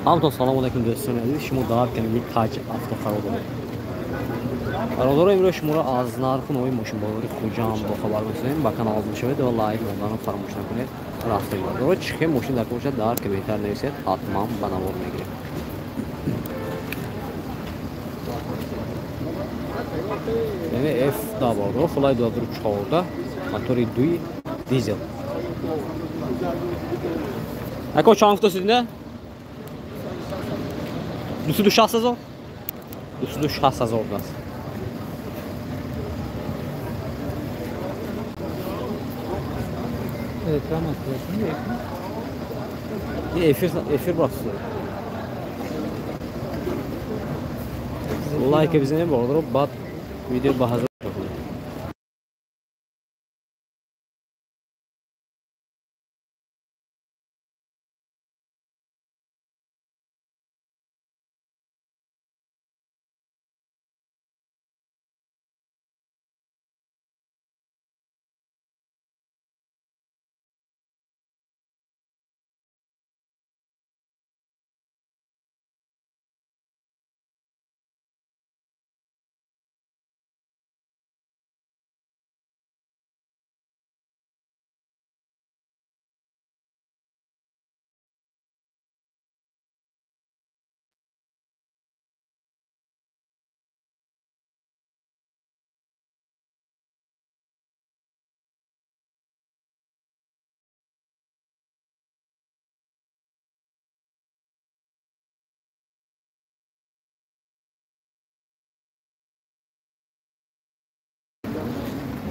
Ҳамтон салом алейкум дӯстони азиз, шумо дар канали Таҷ Авто қарор доред. Бародаро, имрӯз шуморо аз нарху нави мошинбозори Хуҷанд бохабар месозем. Ба канал обуна шавед ва лайк монданро фаромӯш накунед. Рафтем бародаро, чӣ хел мошин дар бошад дар комментар нависед, ҳатман ба навор мегирем. Яъне F10 бародаро, фулай 2014, мотори 2 дизел. Ако чанд гуфтасид не? 260 ҳазор? 260 ҳазор даст. Ekran atıyorsun değil mi? Efir bıraksın. Like bizine бародаро, баъд видео ба ҳазор.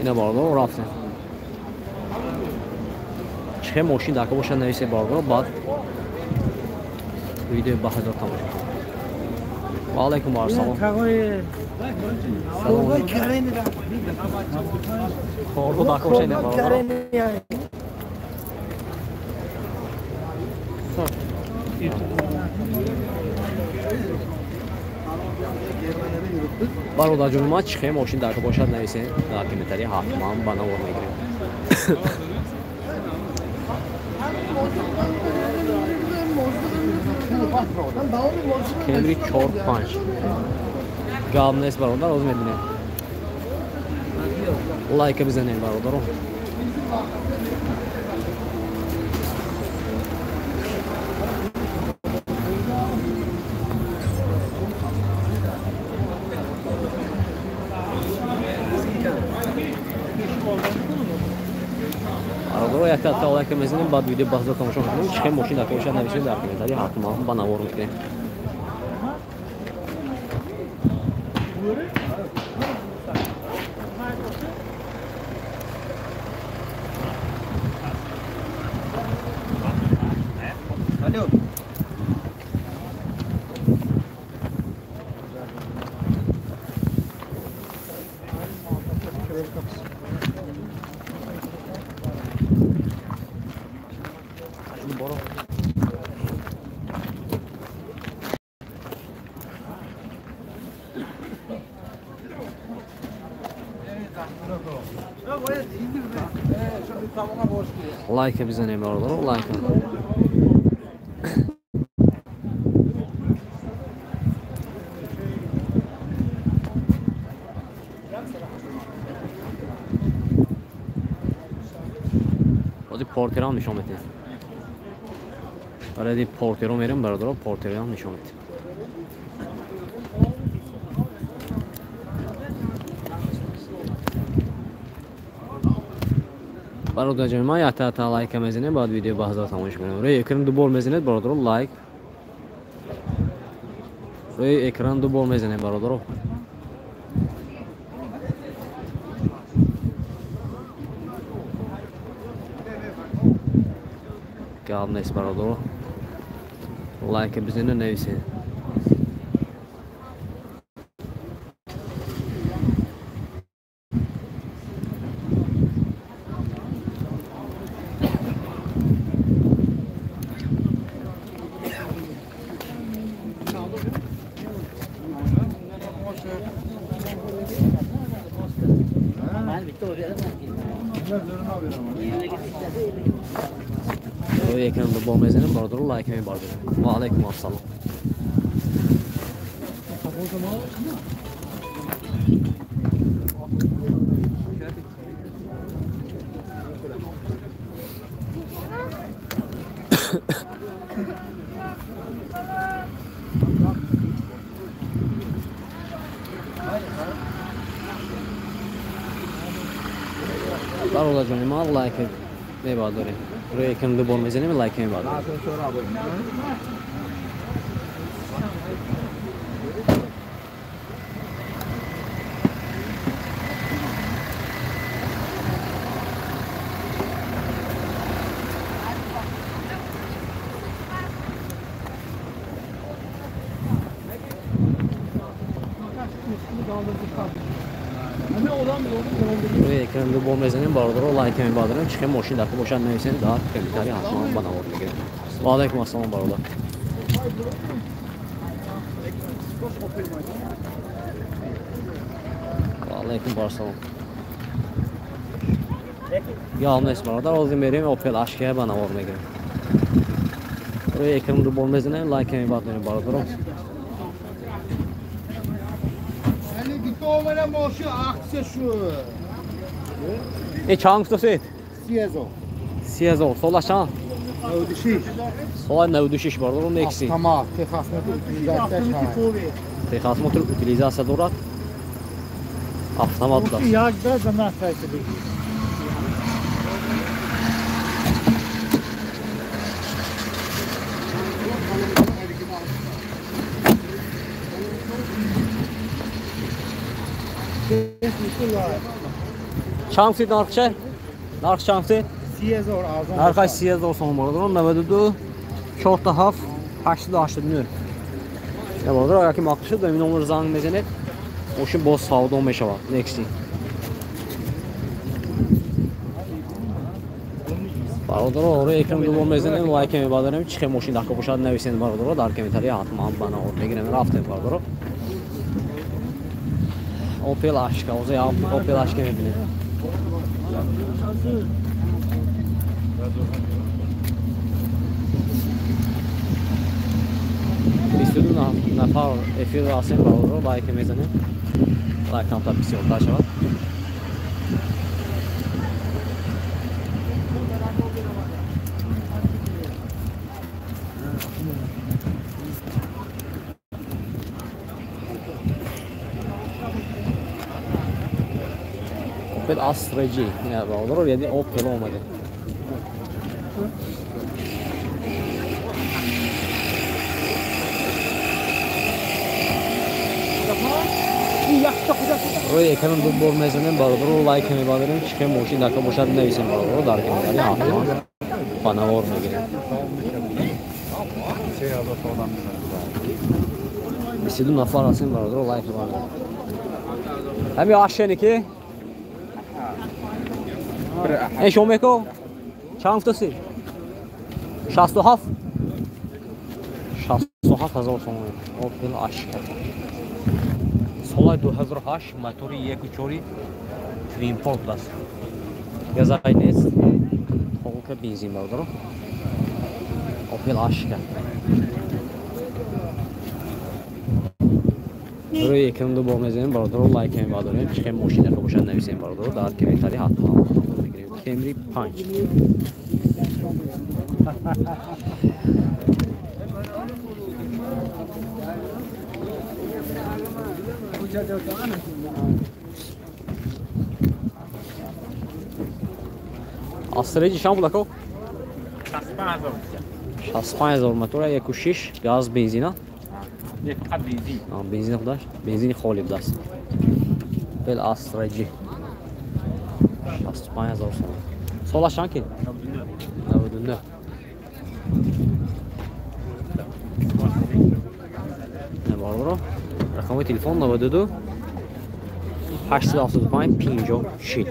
Ина бародаро рафтем. Чӣ мошин дар бошад нависе бародаро, баъд видеои ба ҳазор тамошо кунед. Ва алайкум ассалом. Салом. Хорду дар бошад ина бародаро. Бародарҷони ман, чӣ хел мошин дар бошад нависен дар комментария, ҳатман ба навор мегирем. Кемри 4-5 гап нест бародар, ҳозир мебинем. Лайка бизанем бародаро. Бародаро, якта лайка мезанем, баъд видео ба ҳазор тамошо мекунем. Чӣ хел мошин дар бошад нависед дар комментария, ҳатман ба навор мегирем. Алло. Лайка бизанем бародаро, лайка. Ҳозир портерам нишон метиҳем. Барои портеро мерем бародаро, портерам нишон метиҳем. Бародарҷони ман, якта лайка мезанем, баъд видео ба ҳазор тамошо кунем. Рӯи экран ду бор мезанед бародаро, лайк. Рӯи экран ду бор мезанем бародаро. Гап нест бародаро. Лайка бизанед, нависед. Рӯи экран дубор мезанем, бародаро лайк мебардорем. Ва алайкум ассалом. Бародарҷони ман лайк мебардорем. Рӯи экран дубор мезанем, лайк мебардорем. Рӯи экран дубор мезанем, бародаро лайк мебардорем. Чӣ хел мошин дар бошад нависем, дар комментария ҳатман ба навор мегирем. Ва алайкум ассалом бародар. Ва алайкум ассалом. Гап нест бародар, ҳозир мерем Opel Ashka ба навор мегирем. Рӯи экран дубор мезанем, лайк мебардорем бародаро. Чанд гуфтасед? 30,000. 30,000. Солаш чанд? 96. Соли 96 бародаро Nexi. Автомат, техосмотр утилизация. Техосмотр утилизация дорад. Автомат аст. Як да за нас бигир. Чанд гуфтед нархча? Нарх чанд гуфтед? 30,000 арзон. Нархаш 30,000 сом бародаро, 92 47 889. Я бародаро, агар ки мақбул шуд, ба ин номер занг мезанед, мошин боз савдо мешавад. Nexi. Бародаро, рӯи экран дубор мезанем, лайк мебардорем. Чӣ хел мошин дар бошад нависед бародаро, дар комментария ҳатман ба навор мегирем. Рафтем бародаро. Opel Ashka, ҳозир Opel Ashka мебинем. Бисту ду нафар эфирро ҳастем бародаро, лайк мезанем. Лайк камтар бисёртар шавад. Opel Astra G. Бародаро, яъне Opel омаде. Рӯи экран дубор мезанем, бародаро лайк мебардорем. Чӣ хел мошин дар бошад нависем бародаро, дар комментария ҳатман ба навор мегирем. 22 нафар ҳастем бародаро, лайк мебардорем. Ҳами ашени ки? Эй шомеко, чанд гуфтасӣ? 67? 67,000 сомон. Opel Ashka. Соли 2008, мотори 1.4 Twin Port аст. Газай нест. Толка бензин бародаро. Opel Ashka. Рӯи экран дубор мезанем бародаро, лайк мебардорем. Чӣ хел мошин дар бошад нависем бародаро, дар комментария ҳатман мегирем. Camry 5. Astra G чанд пул ако? 65,000. 65,000 мотора 1.6 газ бензина. Не, фақат бензин. Бензин худаш, бензини холӣ будааст. Opel Astra G. 65,000 сомон. Солаш чанд ки? 99. Не бародаро, рақами телефон 92 875 50 40.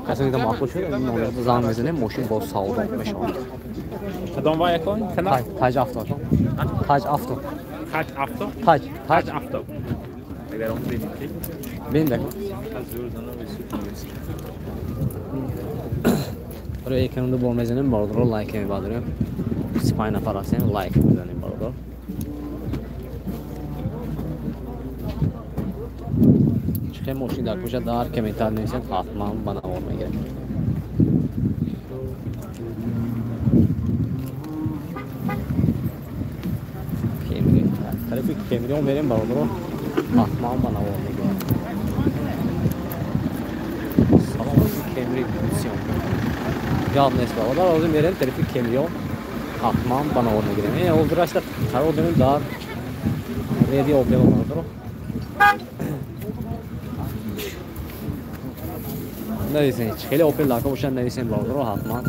Касоне ки маъқул шуд, номерро занг мезанем, мошин боз савдо мешавад. Кадом вай акон? Таҷ авто. Таҷ авто. Таҷ авто? Таҷ, Таҷ авто. Агар он бинед. Бинед. Рӯи экран ду бор мезанем, бародаро, лайк мебардорем. 25 нафар ҳастем, лайк мезанем, бародар. Чӣ мошин дар кӯча дар комментар нависед, ҳатман ба навор мегирем. Тарафи Кемрион мерем, бародаро, ҳатман ба навор мегирем. Салом алейкум, Кемри Сиён. Гап нест, бародар, ҳозир мерем тарафи Кемрион, ҳатман ба навор мегирем. Ҳозир ашта қарор дорем дар реди Опел, бародаро. Нависен, хеле Опел дака бошад, нависен, бародаро, ҳатман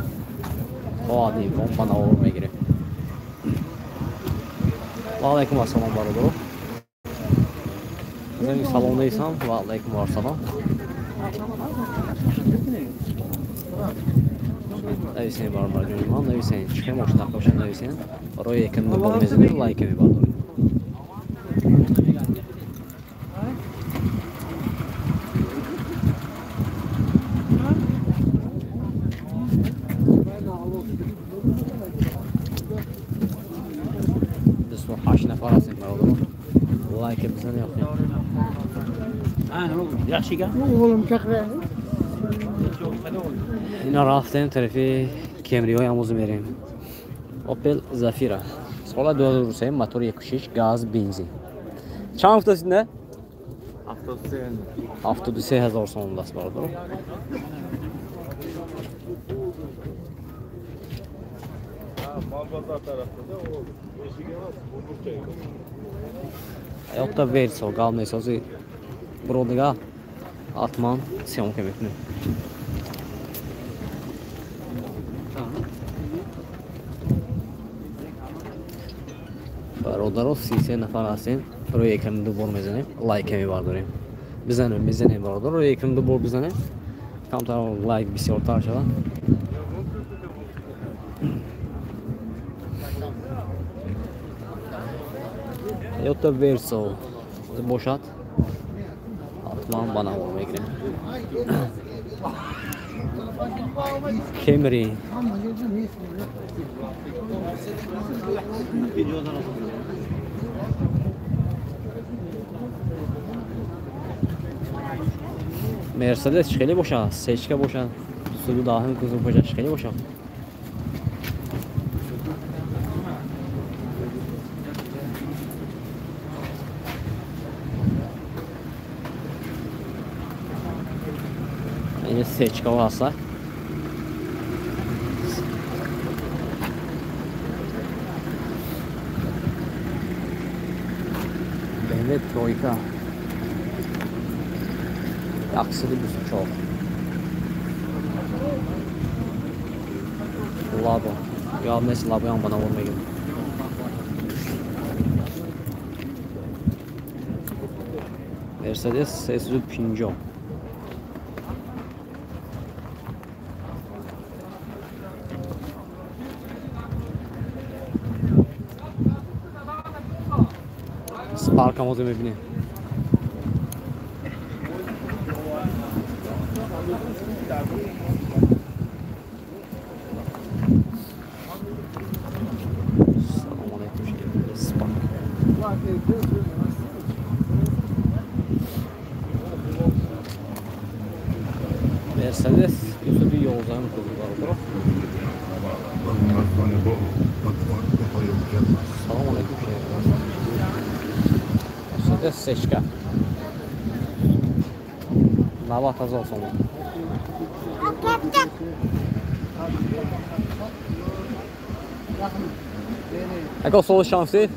хоҳад имкон ба навор мегирем. Ва алайкум ассалом, бародаро. Салом нависам, ва алайкум ассалом. Нависен, бародарҷони ман, нависен, чӣ хел мошин дака бошад, нависен. Барои экран ду бор мезанем, лайка мебардорем. Нафар ҳастем, бародаро, лайк бизанем. Ина рафтем тарафи Кемриҳои амӯз мерем. Опел Зафира сола 2003, мотор 1.6, газ, бензин. Чанд гуфтастед, не? 73 ҳазор сомон аст, бародаро. Тойота Версо гап месозӣ, бро, дига ҳатман съёмка мекунем. Бародаро, 33 нафар ҳастем, рӯи экран ду бор мезанем, лайка мебардорем. Бизанем, мезанем, бародар, рӯи экран ду бор бизанем, камтар лайк бисёртар шавад. Тойота Версо бошад, ҳатман ба навор мегирем. Кемри Мерседес чӣ хеле бошад, сечка бошад, суду даҳум кузов бошад, чӣ хеле бошад. Ин сечкаҳо ҳаста. BMW тройка 124. Лабо. Гап нест, лабоям ба навор мегирем. Мерседес 350. Спаркам ҳозир мебинем. Салом алейкум, Спарк. Мерседес 211 кузов, бародаро. Салом алейкум, Мерседес сечка 90 ҳазор сомон. Ако соли шамси?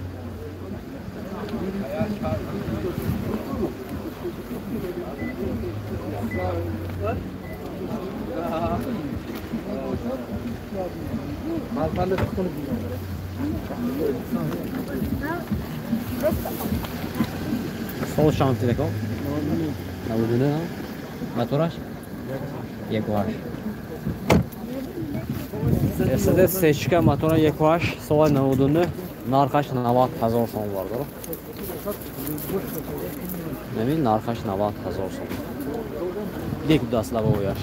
Сол шамси деко? 99 мотораш? 1.8. Мерседес сечка мотора 1.8, соли 99, нархаш 90 ҳазор сом, бародаро. Намин нархаш 90 ҳазор сом. Дек даст лабояш.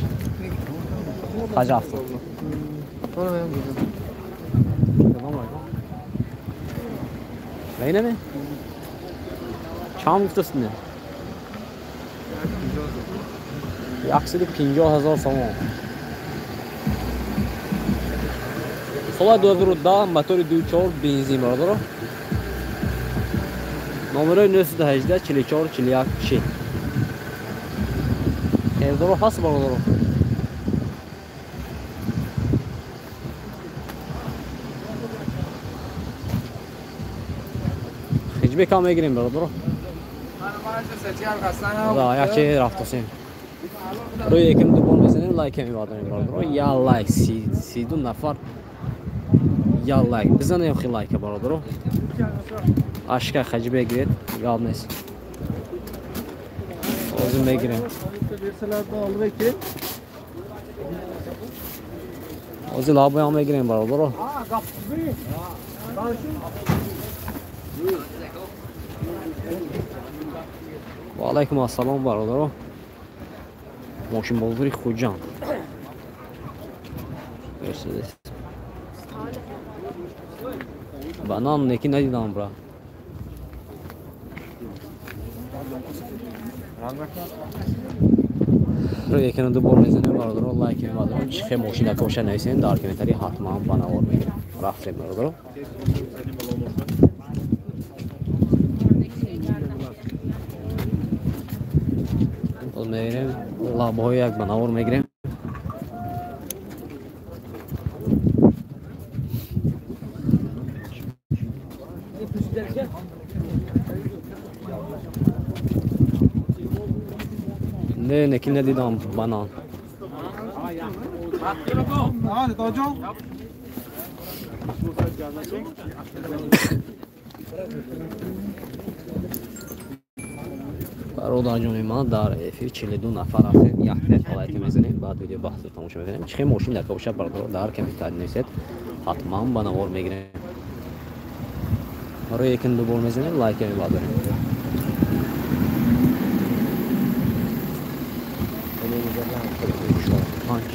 Хаҷафтод. Вайнаме? Чанд гуфтаст не? 150 000 сомон. Соли 2010, мотори 2.4 бензин, бародаро. Номерои 918 44 41 40. Хелдоро ҳаст, бародаро. Хиҷбек ҳам мегирем, бародаро. Да, якче рафтосем. Рӯи яким ду бор мезанем, лайк мебардорем, бародаро. Я лайк, 32 нафар. Я лайк. Бизанем хи лайка, бародаро. Ашка хаҷбек гиред, гап нест. Озим мегирем. Ози лабоям мегирем, бародаро. Ва алайкум ассалом, бародаро. Мошинбозори Хуҷанд. Мерседес. Банан неки надидам, бра. Рӯи якину ду бор мезанем, бародаро, лайк мебардорем. Чӣ хел мошина коша нависем дар комментарий, ҳатман ба навор мегирем. Рафтем, бародаро. Боз мегирем, лабҳои як ба навор мегирем. Не, неки надидам банан. Бародарҷони ман, дар эфир 42 нафар ҳастед. Як дақиқа лайк мезанем, баъд видео баҳсро тамошо мекунем. Чӣ хел мошин дар бошад, бародаро, дар комментарий нависед, ҳатман ба навор мегирем. Барои якин ду бор мезанем, лайк мебардорем. Панҷ.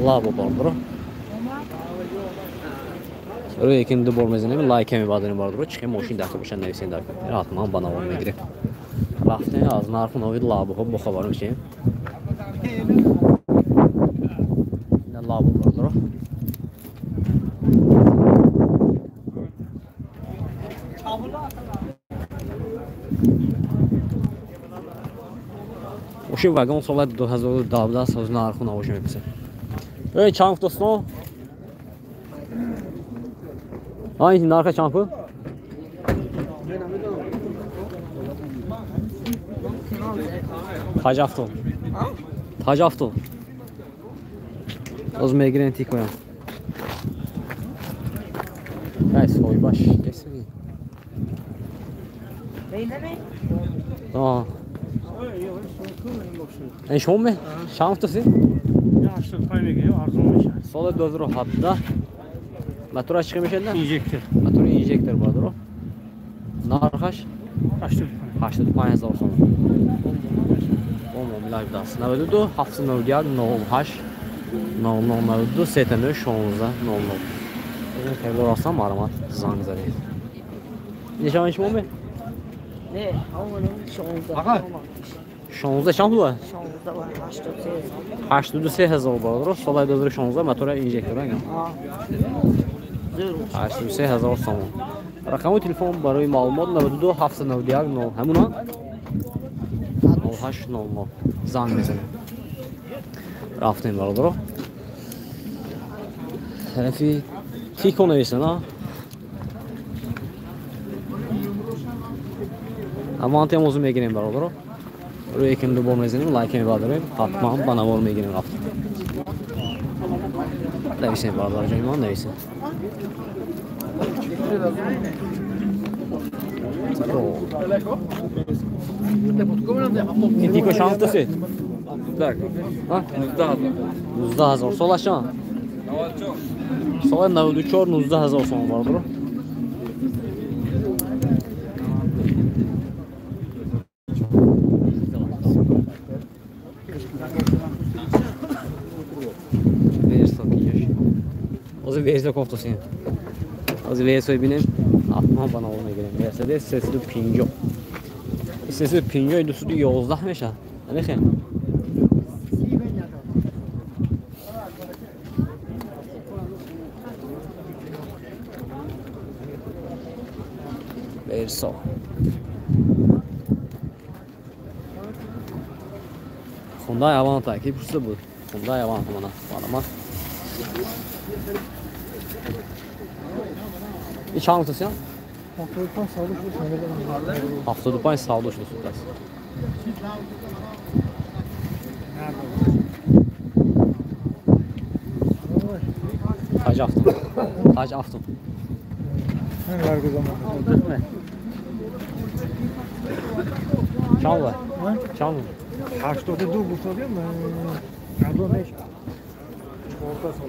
Лабо, бародаро. Рӯи якин ду бор мезанем, лайк мебардорем, бародаро. Чӣ хел мошин дар бошад нависем дар комментарий, ҳатман ба навор мегирем. Рафтем, аз нарху нави лабоҳо бохабар мешавем. Ина лабо, бародаро. Мошин вагон соли 2012 аз нарху навоша меписем. Эй, чанд гуфтастон? А, ин нарха чанд пул? Таҷафтон. Таҷафтон. Оз мегирем тикоям. Ай, соҳибаш кесми. А. Ин шумо ме? Чанд гуфтастед? 85 мегирем, арзон мешавад. Соли 2017. Мотораш чӣ мешавад? Инжектор. Мотори инжектор, бародаро. Нархаш 85. 85 ҳазор сомон. Бо муомила даст. 92 791 98 00 92 39 16 00. Ин хело ростам, марҳамат, занг занед. Нишони шумо ме? Не, 16. Аға. 16 чанд пул? 16 83. 83 ҳазор, бародаро. Соли 2016, мотори инжектор. 83 ҳазор сомон. Рақами телефон барои маълумот 92 791 0 ҳамуна 08 00 занг мезанем. Рафтем, бародаро. Тарафи Тико нависен, а? Аванти ҳам озу мегирем, бародаро. Рӯи яким ду бор мезанем, лайк мебардорем, ҳатман ба навор мегирем, рафтем. Нависем, бародарҷони ман, нависем. Ин Тико чанд гуфтасед? А? 19 ҳазор. Солаш чанд? Соли 94, 19 ҳазор сомон, бародаро. Ҳозир Версо кофтасем. Ҳозир Версо бинем, ҳатман ба навор мегирем. Мерседес 350. 350 211 мешавад. Намехем? Версо. Хундай Аванта ки пурсида буд. Хундай Аванта мана барама. И чанд гуфтасиям? 75 савдо шуда судаст. Таҷ афтум. Таҷ афтум. Чанд буд? Чанд буд? 82 гуфтадем, адо мешавад.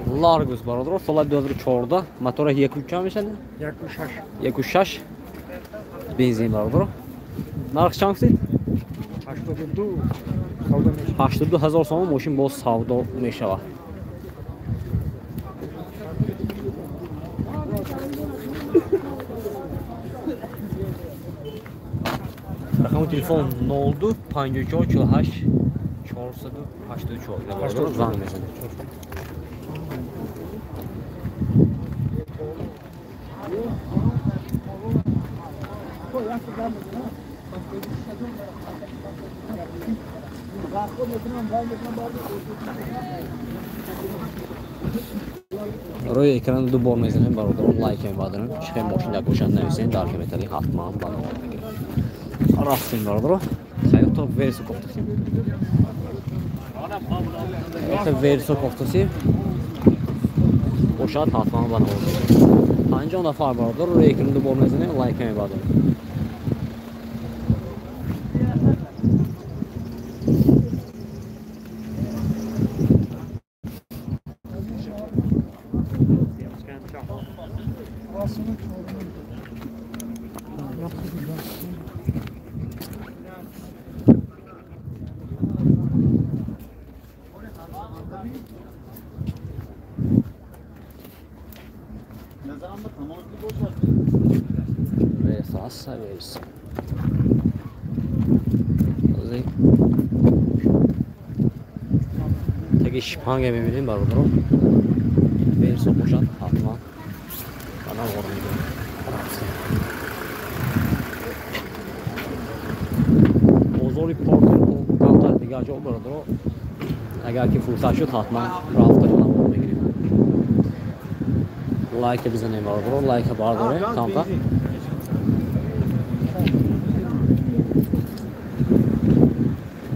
Ларгус бародаро, соли 2014, мотора 1.4 мешавад? 1.6. 1.6 бензин бародаро. Нарх чанд гуфтед? 82 савдо мешавад. 82 ҳазор сомон мошин боз савдо мешавад. Рақами телефон 02 54 48 484. Бародаро занг мезанед. Рӯи экран ду бор мезанем бародарон, лайк мебардорем. Чӣ хел мошин дар бошад нависем, дар комментарий ҳатман ба навор мегирем. Рафтем бародаро, Тойота Версо кофтасем. Тойота Версо кофтасем. Бошад ҳатман ба навор мегирем. 50 нафар бародар, рӯи экран ду бор мезанем, лайк мебардорем. Верса, Верса. Таги шипанга мебинем бародаро. Верса бошад ҳатман ба навор мегирем. Бозори Портер камтар дигар ҷо бародаро. Агар ки фурсат шуд ҳатман рафта ба навор мегирем. Лайка бизанем бародаро, лайка бардорем камтар.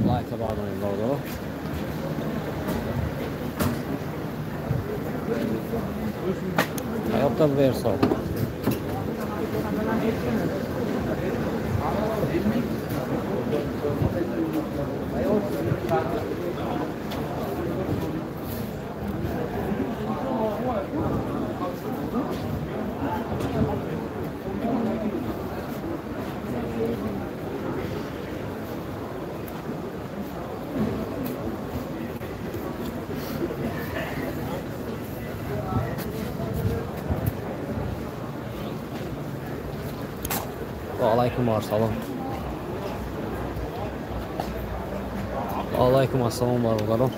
Лайка бардорем бародаро. Тойота Версо. Алайкум ассалом. Алайкум ассалом бародарон.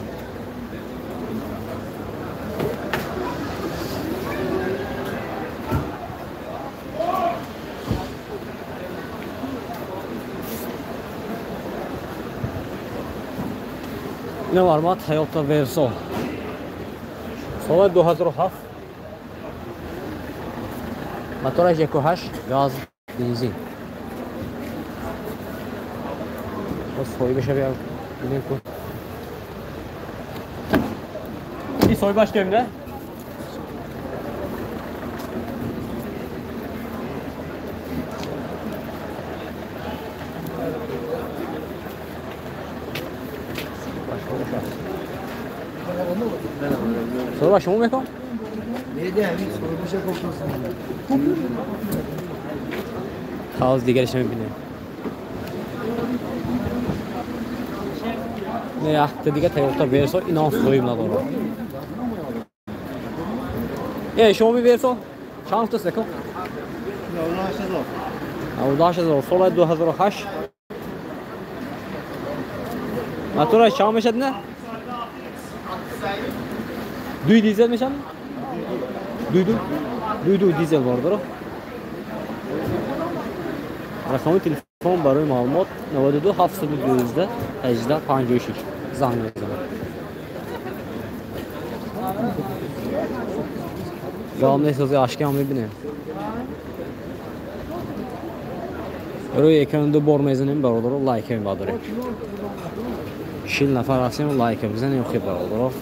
Ина мармат Toyota Verso. Соли 2007. Мотораш 1.8 газ бензин. Соҳибаша бинем ку. Ин соҳибаш кем да? Соҳиба шумо мекун? Хаос дигараш мебинем. Не, якта дига Toyota Verso инам соҳиб надорад. Шумо меберсо? Чанд гуфтаст ака? 98000. Соли 2008. Мотораш чанд мешад не? Дуй дизел мешад? Дуй дизел бародаро. Рақами телефон барои маълумот 92 712 18 56 занг мезанад. Давом несози ашкам мебинем. Рӯи экран ду бор мезанем бародаро, лайк мебардорем. 40 нафар ҳастем, лайк бизанем хеб бародаро.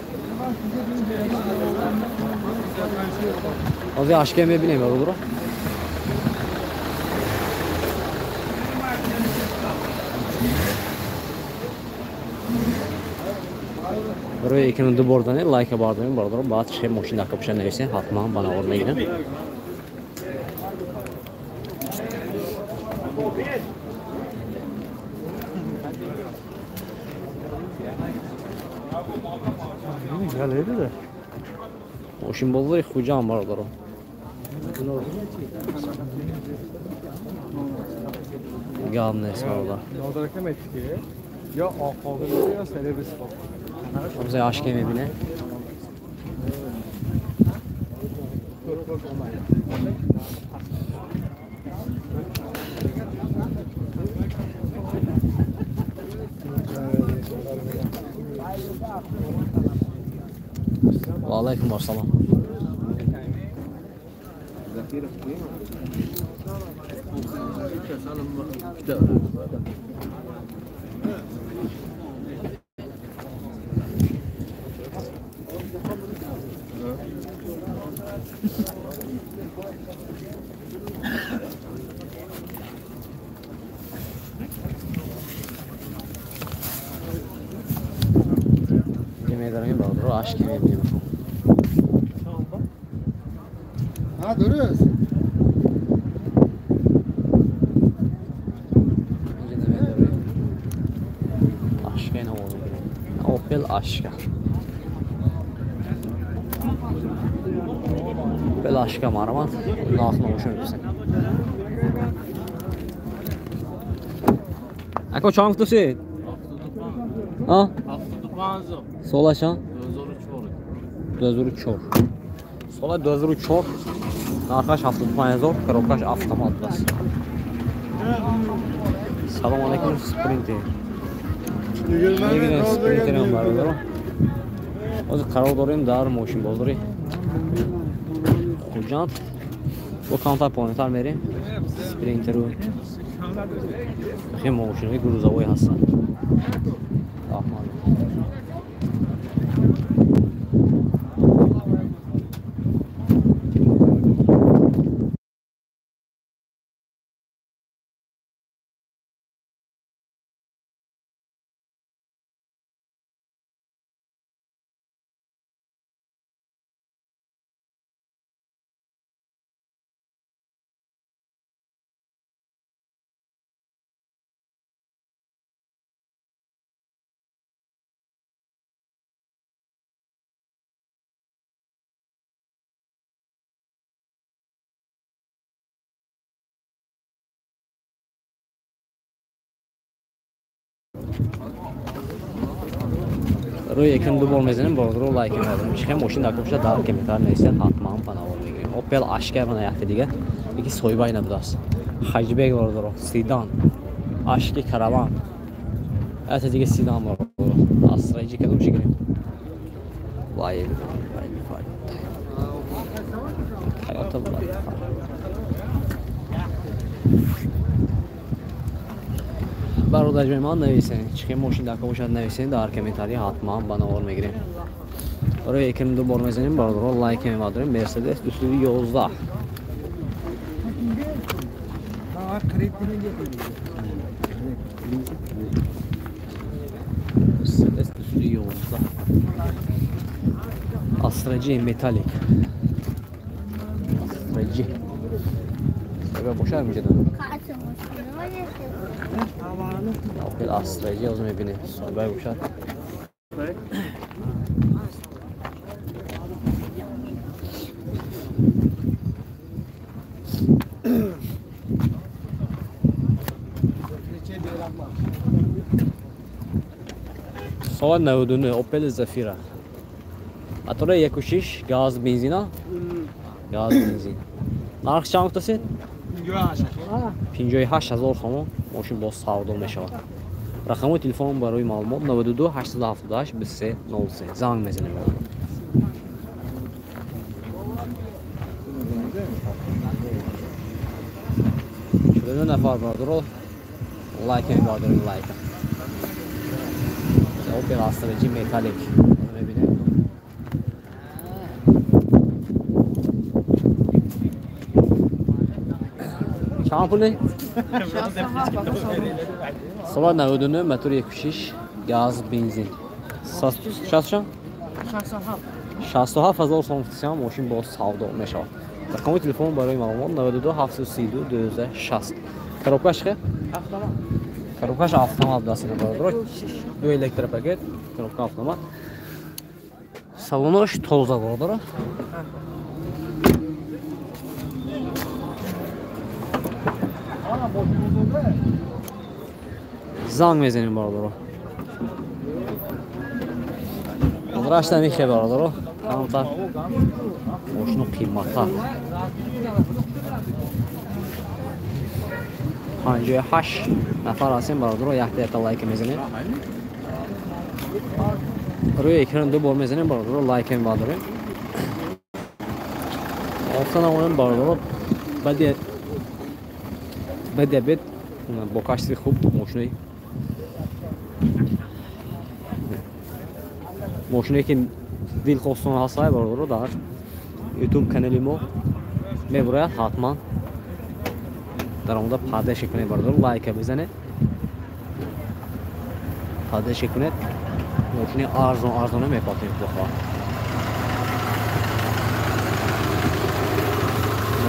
Ҳозир ашка мебинем бародаро. Рӯи экран ду бор занем, лайк бардорем бародаро, баъд чӣ мошин дар капша нависем, ҳатман ба навор мегирем. Мошинбозори Хуҷанд бародаро. Гап нест бародар. Ҳамзаи ашке мебине. Ва алайкум ассалом. Медарем бародаро, ашки мебинем. Дуруст. Ашка навоз мебинем. Opel Ашка. Opel Ашка марамат. Нарх навошо мепурсем. Ако чанд гуфтусед? А? Сола чанд? 2004. Сола 2004. Нархаш 75000, коробкаш автомат бас. Салом алейкум, Спринтер. Мегирем Спринтерам бародаро. Ҳозир қарор дорем дар мошинбозори Хуҷанд. Бо камтар поинтар мерем. Спринтеру хеле мошинои грузовой ҳастанд. Раҳмат. Рӯи экран ду бор мезанем, бародаро лайк мебардорем. Чихе мошин дар копша дар комментар нависед, ҳатман ба навор мегирем. Opel Ашка мана якта дига, яки соҳибаи набудааст. Ҳаҷбек бародаро, седан, Ашки караван. Якта дига седан бародаро. Астраҷи кадом чӣ гирем? Вай, вай, вай. Toyota вай. Бародарҷони ман нависен, чихе мошин дар бошад нависен дар комментария, ҳатман ба навор мегирем. Барои экран ду бор мезанем, бародаро лайк мебардорем. Мерседес 211. Мерседес 211. Астраҷи металлик. Астраҷи. Соҳиба бошад инҷа. Opel Astra ҳозир мебинем. Соҳиба бошад. Соат 99 Opel Zafira. Мотори 1.6 газ бензина? Газ бензин. Нарх чанд гуфтасед? 58 ҳазор сомон мошин боз савдо мешавад. Рақами телефон барои маълумот 92 878 23 03. Занг мезанем. 49 нафар бародаро лайк мебардорем, лайк. Opel Astra G Metallic мебинем. Чанд пуле? Соат 99 мотор 1.6 газ бензин. 67 ҳазор сом фтисиам мошин боз савдо мешавад. Рақами телефон барои маълумот 92 732 260. Коробкаш хе? Автомат. Коробкаш автомат дастина бародаро. Ду электропакет, коробка автомат. Салонош тоза бародаро. Занг мезанем бародаро. Рашта михе бародаро. Камтар мошину қимматтар. 58 нафар ҳастем бародаро, якта якта лайк мезанем. Рӯи экран ду бор мезанем бародаро, лайк мебардорем. Офта намоем бародаро, баъди обед бо качестви хуб мошиное ки дилхостон ҳастай бародаро дар YouTube канали мо мебурояд, ҳатман дар омода падеше кунед бародаро, лайка бизанед, падеше кунед, мошини арзон арзона мепатем бихоҳад.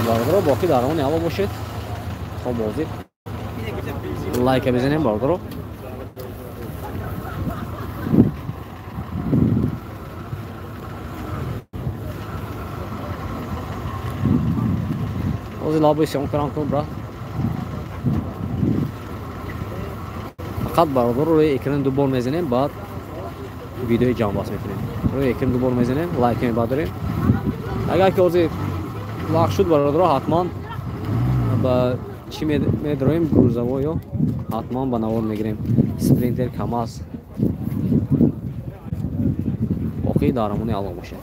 Бародаро боқӣ дар он ҳаво бошед то бозӣ лайка бизанем бародаро. Ҳозир лабои сиём кунам кун брат. Фақат бародаро рӯи экран ду бор мезанем, баъд видеои ҷамъбаст мекунем. Рӯи экран ду бор мезанем, лайк мебардорем. Агар ки ҳозир вақт шуд бародаро, ҳатман ба чӣ медроем, грузовоё ҳатман ба навор мегирем. Спринтер КамАЗ. Боқӣ дар амони Аллоҳ бошед.